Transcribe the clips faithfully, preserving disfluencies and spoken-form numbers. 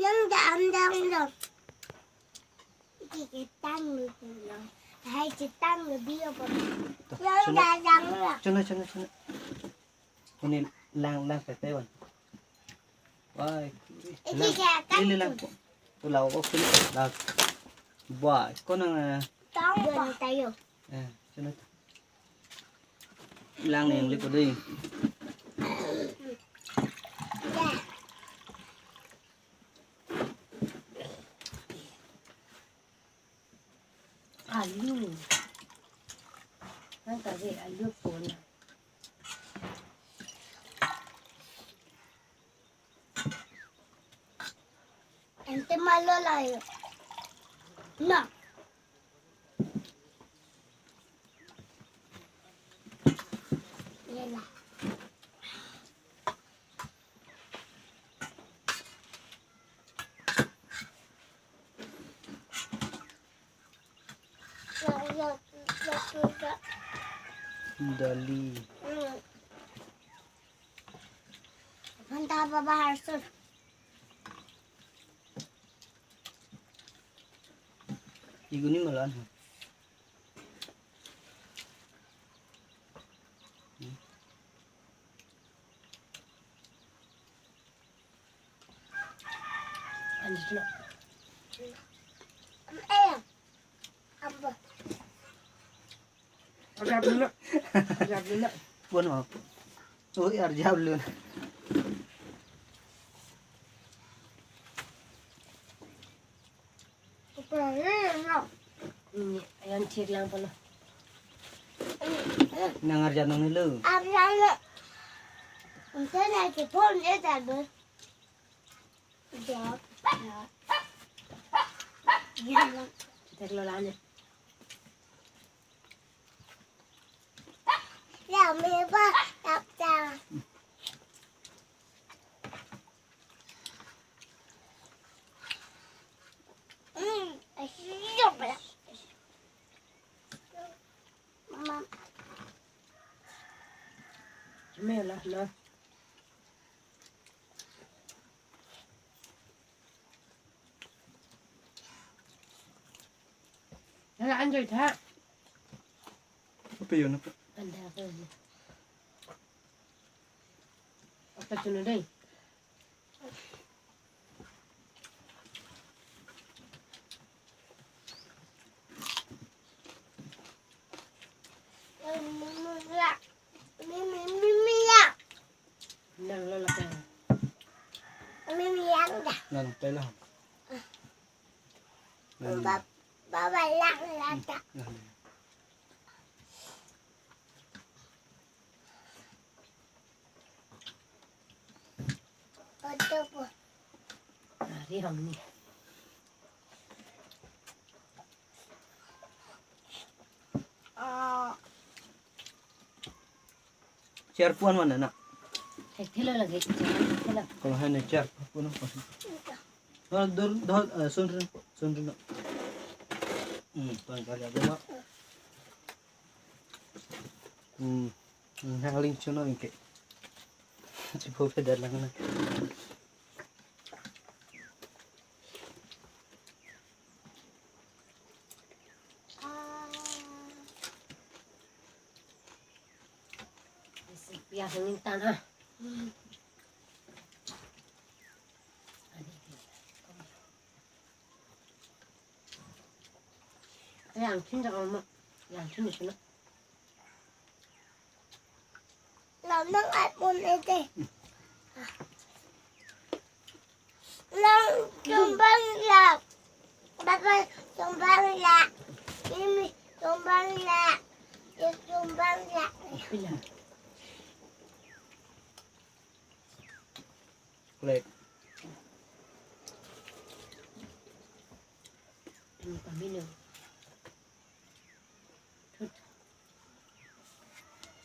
Ang dang dang lo. Kikitang lo lo. Hai kitang lo bio po. To, yang chuna, dang dang lo. Chuna, chuna, chuna. Ini lang lang tete wan. Wai. Ini lang, siya kan ini lang tu. Ko, ko law ko sini lang. Wai, ko nang, eh, tang don pa tayo. Eh, sini. Lang yang lipo deh. Ya. Alu. Ang kare alu pon. Ante malo layo. Na. Yela. Dali. Mantap, Baba Harsul. Iguni malan. Anjir lo. Eh, apa? Arjap dulu. Arjap dulu. Bon, maaf. Oh, arjap dulu. Ini, ayan cek lang pala. Nang arjap nang ni lo. Arjap lo. Unsa na ke phone e ta do. Arjap. Ya lo. Cek lo lani. Ya, me ba, tap ta. Hmm, asyik pala. Mama. Me lah, lah. Hala anjoy tha. Apa yun apa? Anda apa yun? Apa tu deh? Mimi, mimi, mimi, ya. Nang lo laki. Mimi yang dah. Nang tela. Nang. Ba-, baba lang lata. Nang. Oto po. Ari hong ni. Ah. Chair puan mana nak? Hai thelo lagi. Thelo. Kalau hanya chair puan apa? Dor dor dor, eh, sun rin sun rin. Hmm, tuan kali ada mak. Hmm, hmm, hang ling chuno ingke. Cipo pedar lang na. Pias minta na. Yang chin dah omo. Yang chin itu na. Lamang apun ete. Lang chumbang la. Baba chumbang la. Mimi chumbang la. Ye chumbang la. Pila. Plate. Ini pamino.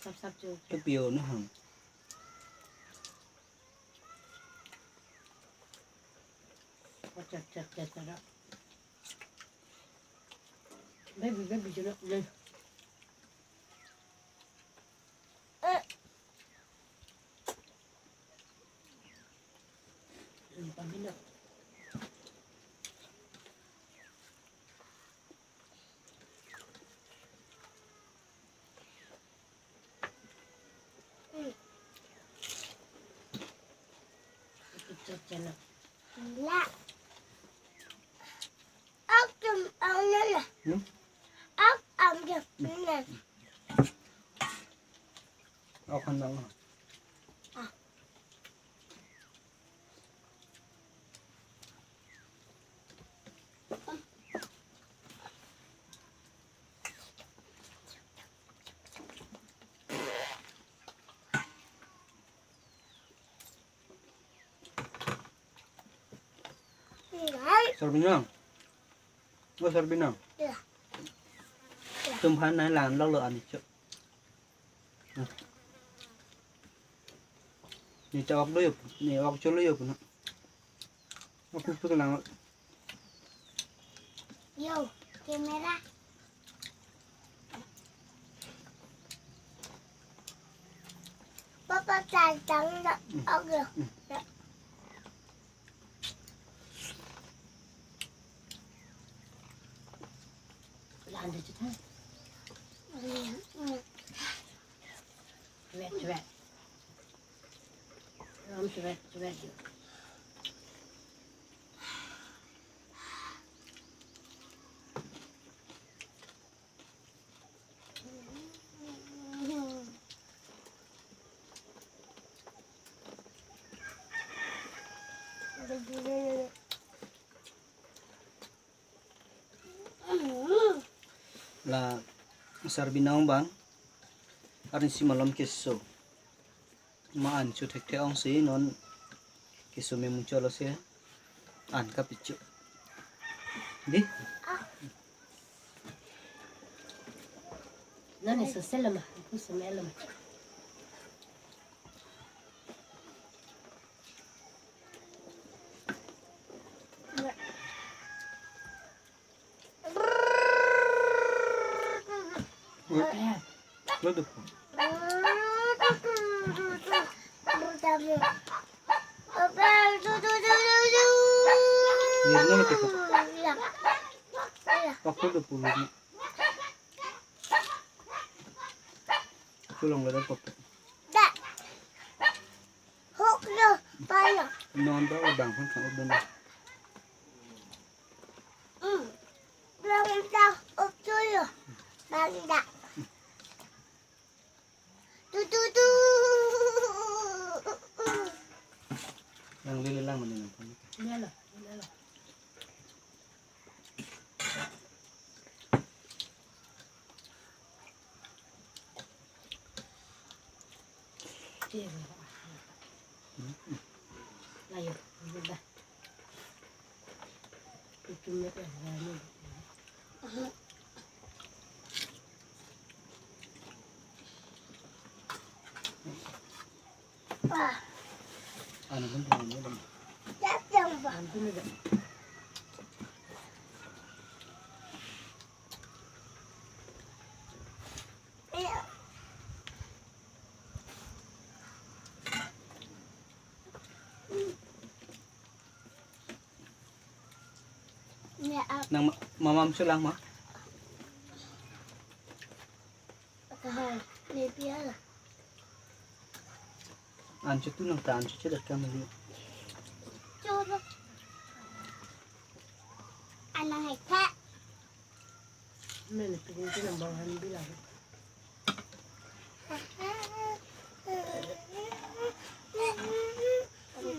Sap sap jo. Ke pio no hang. Chat chat chat chat. Baby baby jo no. Eh. Ini pamino. La. Ak tum ang na na. Hmm? Ak am jam na. Ak han lang. Ah. Sarbinang. Oh, Sarbinang. Ya. Tum han nai lang lo lo ani chok. Ni ta ok do yo, ni ok cholo yo puno. Aku pik lang. Yo, camera. Papa, tang tang na. Oke. Lanjut, ha? Cuek, cuek. Ram cuek, cuek. La Sarbinang bang arnisi malom keso. Ma an chu thekthe ong si non keso me muchot lo si an kapichu. Di? Nani so selama, aku so melama. Lo do. Ni lo kita. Waktu tu puluh ni. Tulong lo dah kok. Dak. Hok lo, pala. Non ba udang pun kan udang. Hmm. Lang dak, ok tuyo. Bang dak. Tu, tu, tu. Lang lili lang mani lang pun. Iya lah, iya lah. Ayo, udah. Itu mereka. Ano pun tayo mo. Ano pun tayo. Nang ma-, mamam sulang ma. Kahai, ni piala. Ancho tu nang ta ancho chedat kami ni. Choro. Anang hai tha. Mene pingin tu nang bang han bilang.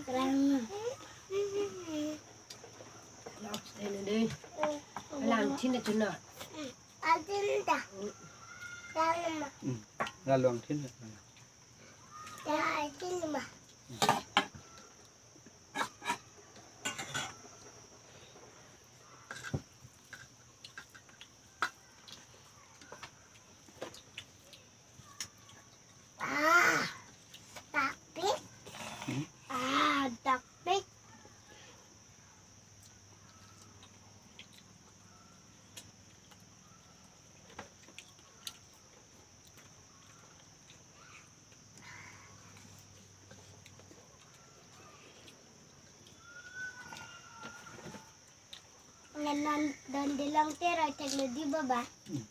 Kerang. Lok sene deh. Lang chin na chin na. Atin ta. Lang ma. Hmm. Lalu ang chin na. Ya, atin ma. Ah, takpik. Hmm? Ah, takpik. Nan, nan, don dilong tero teknologi baba. Hmm.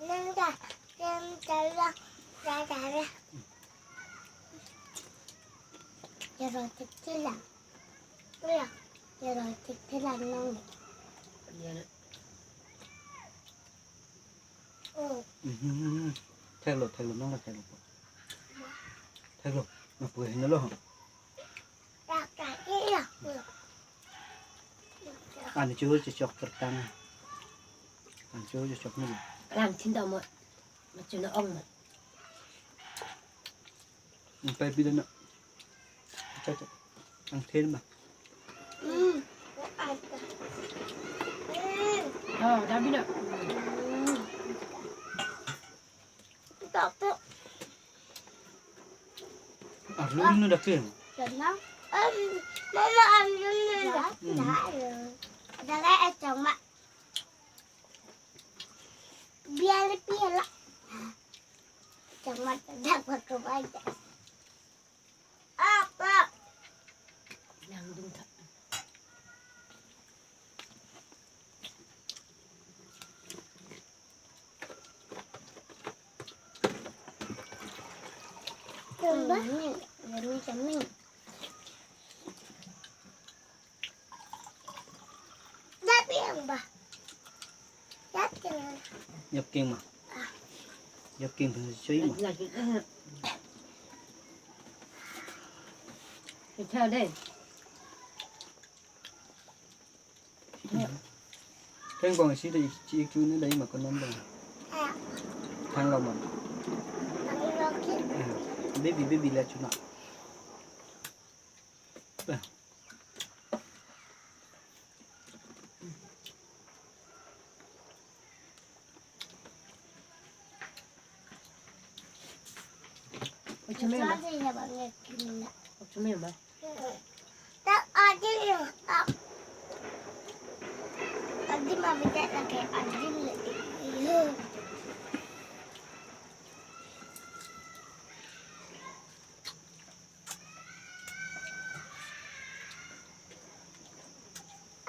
Nang ta, tem tero, ta tero. Ero tik tilang. Iya, ero tik tilang nong. Iya. Oh. Mhm. Theklo, theklo, nong theklo. Theklo, na pu hin lo. Ya, ka, iya. An chul chechok kertang. An chul chechok ni. Lang chin dam mo. Ma chun ong mo. Ang pai pida na. Cha cha. Ang thin ma. Hmm. Oh, dam pida. Hmm. Tok tok. Arlo nu dak pin. Sana. Em, mama arlo nu dak. Hmm. Dak ya. Dak ya, eh, chong ma. Biar piala. Chong ma dak pakai aja. Apa? Nang dung tak. Tumba. Ini, ini kami. Dati ang ba? Dati ang. Yapking ma. Yapking pun sui ma. Ita deh. Keng kong si dei chi chu ne dei ma konon dong. Ah. Thang lo ma. Thang lo ki. Eh, baby, baby la chuna. Eh. Ochome ma. Ochome ma. Ochome ma. Tak adil ya. Adil ma beda lagi adil lagi.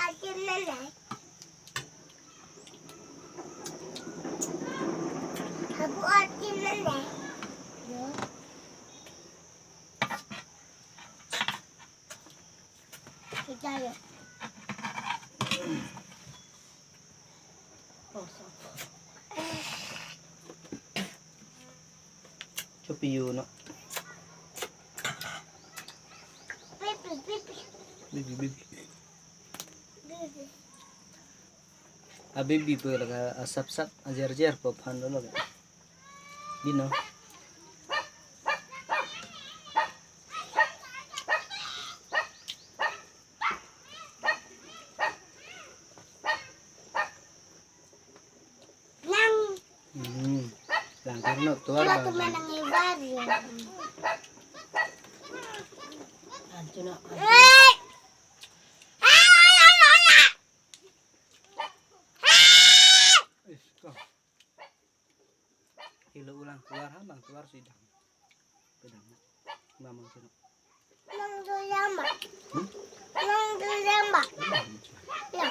Adim nanai. Abu adim nanai. Yo. Kita ya. Chopi yo no. Baby, baby. Baby, baby. Baby. A baby po laga a sap sap a jer jer po phan lo laga. Di no. Lang. Hmm. Lang karno tuar. Tuar ba. Tuar nang ibar ya. Antu no. Eh! Iska. Hilo ulang tuar ha, bang tuar sidang. Pedang. Mamang sino. Nang duyama. Hmm? Nang duyama. Ya.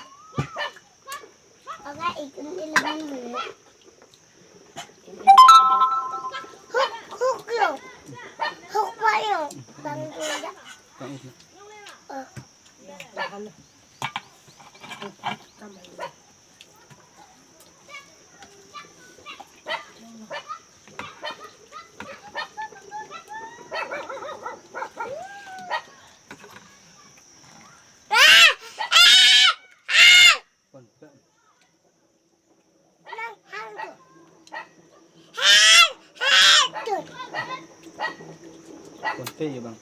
Oke, ikut di lahan dulu. Huk, huk yo. Huk pa yo. Bang duya. Bang duya. Oh. Konpe yo bang.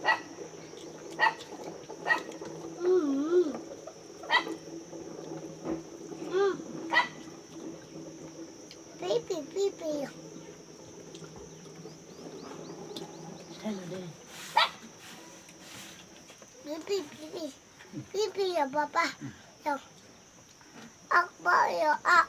Hmm. Hmm. Pipi, pipi. Hello deh. Pipi, pipi. Pipi ya, Papa. Ya. Apa ya, ah.